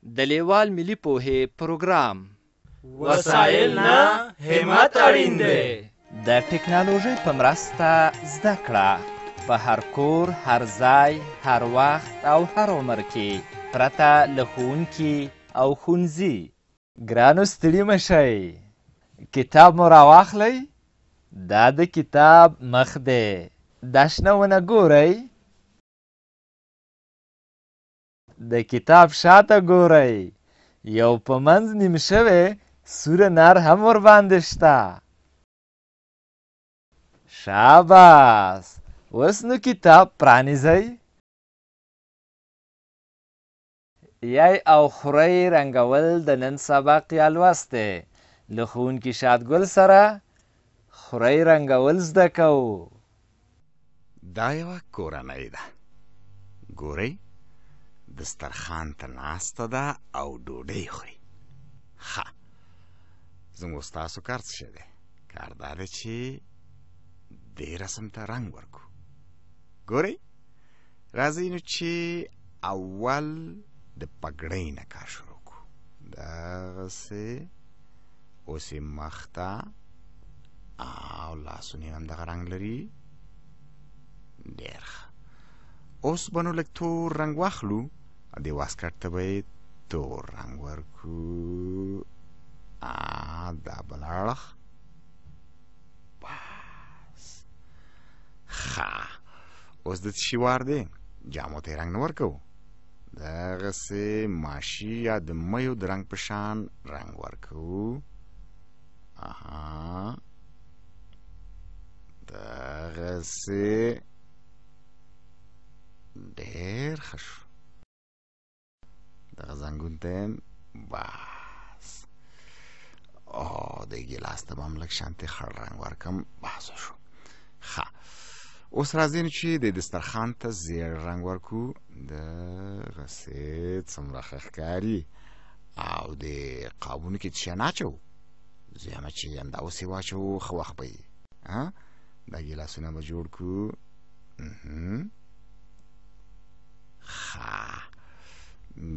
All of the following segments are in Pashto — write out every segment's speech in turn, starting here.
د لیوال ملي پوهې پروګرام. وسایل نه، همت اړین دی. د ټکنالوژۍ په مرسته زده کړه په هر کور، هر ځای، هر وخت او هر عمر کې، پرته له ښوونکي او ښوونځي. ګرانو ستړي مه شئ، کتاب مو راواخلئ. دا د کتاب مخ دی. دا شنه ونه ګورئ؟ د کتاب شاته ګورئ، یو په منځ نیم شوی سور انار هم ورباندې شته. شاباس، اوس نو کتاب پرانیزئ. یی او خورۍ رنګول د نن سبق یا لوست دی. له ښوونکي شادګل سره خورۍ رنګول زده کوو. دا یوه کورنۍ ده. ګورئ، دسترخوان ته ناسته ده او ډوډۍ خوري. ښه، زموږ او ستاسو کار څه شی دی؟ کار دا دی چې دې رسم ته رنګ ورکړو. ګورئ، راځئ نو چې اول د پګړۍ نه کار شروع کړو. دغسې اوس یې مخ ته او لاسونه یې هم دغه رنګ لري. ډېر ښه. اوس به نو لږ تور رنګ واخلو، دې واسکټ ته به یې تور رنګ ورکړو. دا بل اړخ. بس، ښه. اوس د څه شي وار دی؟ جامو ته یې رنګ نه ورکوو، دغسې ماشي یا د میو د رنګ په شان رنګ ورکوو. اها، دغسې. ډېر ښه شو. دغه زنګون ته یې بس. او د ګیلاس ته به هم لږ شانتې خړ رنګ ورکړم. بس شو. ښه، اوس راځئ نو چې د دسترخوان ته زیړ رنګ ورکړو. دغسې څومره ښه ښکاري. او د قابونو کې څه شی نه اچوو، زه یم چې همدا اوس یې واچوو، ښه وخت به وي. دا ګیلاسونه به جوړ کړو. ښه،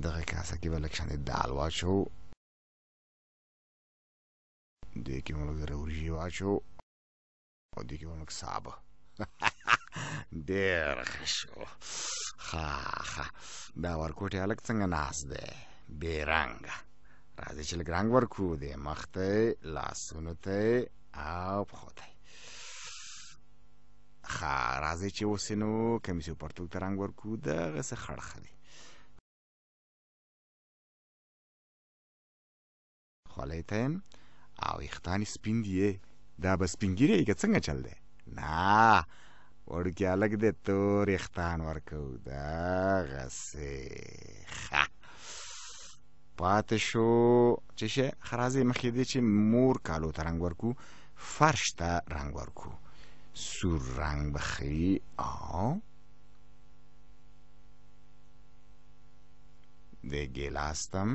دغه کاسه کې به لږ شانتې دال واچوو، دې کې به لږ وریجې واچوو او دې کې به لږ سابه. ډېر ښه شو. ښه ښه، دا ورکوټی هلک څنګه ناست دی، بې رنګه. راځئ چې لږ رنګ ورکړو دې مخ ته، لاسونو ته او پښو ته. ښه، راځئ چې اوس یې نو کمیس او پرتوګ ته رنګ ورکړو. دغسې خړ ښه دی. خولۍ ته یم او ویښتان یې سپین دي. دا به سپین ږیری که څنګه چل دی؟ نه، وړوکی هلک دی، تور ویښتان ورکوو. دغسې. ښه، پاتې شو چې شی. ښه، راځئ مخکې دې چې مور کالو ته رنګ ورکړو، فرش ته رنګ ورکړو. سور رنګ به ښه وي. او د ګیلاس ته هم.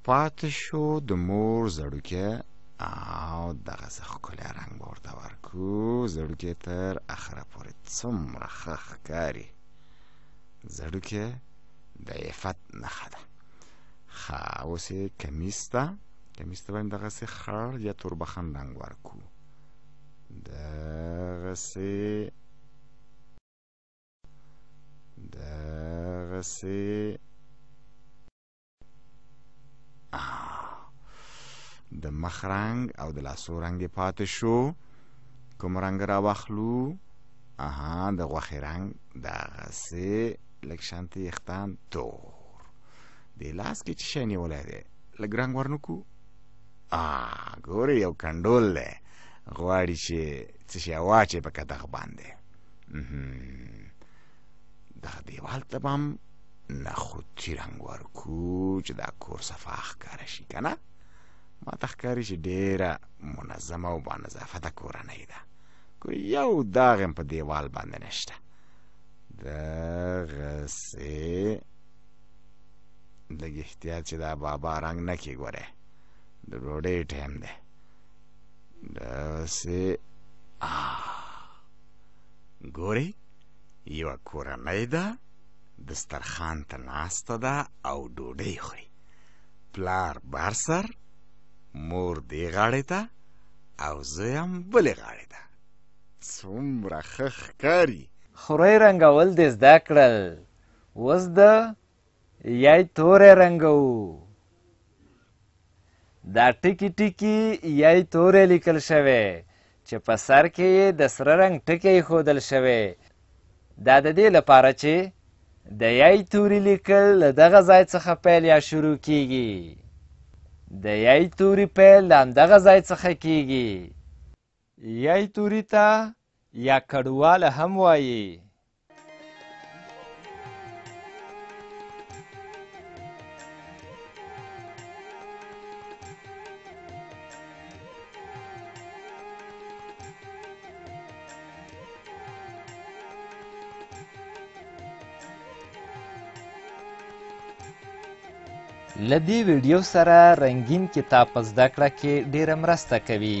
پاتې شو د مور زړوکی، او دغسې ښکلی رنګ به ورته ورکړو. زړوکی تر اخره پورې څومره ښه ښکاري. زړوکی د عفت نښه ده. ښه، اوس یې کمیس ته، کمیس ته به هم دغسې خړ یا توربخن رنګ ورکړو. دغسې دغسې. د مخ رنګ او د لاسو رنګ یې پاتې شو. کوم رنګ راواخلو؟ اها، د غوښې رنګ. دغسې لږ شانتې ویښتان تور. دې لاس کې څه شی نیولی دی؟ لږ رنګ ورنه کړو. ګورئ، یو کنډول دی، غواړي چې څه شی واچوي په کتغ باندې. دغه دیوال ته به هم نخودي رنګ ورکړو چې دا کور صفا ښکاره شي. که نه، ما ته ښکاري چې ډېره منظمه او بانظافته کورنۍ ده. ګورئ، یو داغ هم په دیوال باندې نشته. دغسې لږ احتیاط چې دا بابا رنګ نه کړي. ګورئ، د ډوډۍ ټایم دی. دغسې. ګورئ، یوه کورنۍ ده. دسترخوان ته ناسته ده او ډوډۍ خوري. پلار بر سر، مور دې غاړې ته او زه یم بلې غاړې ته. څومره ښه ښکاري. خورۍ رنګول دې زده کړل، اوس د یی توری رنګوو. دا ټکي ټکي یی توری لیکل شوی چې په سر کې یې د سره رنګ ټکی ایښودل شوی. دا د دې لپاره چې د یی توري لیکل له دغه ځای څخه پیل یا شروع کیږي. د یی توري پیل له همدغه ځای څخه کیږي. یی توري ته یا کډواله هم وایي. له دې ویډیو سره رنګین کتاب په زده کړه کې ډیره مرسته کوي.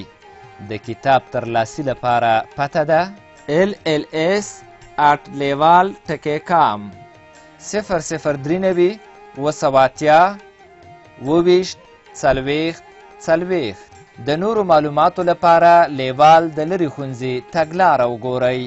د کتاب ترلاسي لپاره پته ده lls@leval.com 0093 780 27 40 40. د نورو معلوماتو لپاره لیوال د لرې ښوونځي تګلاره وګورئ.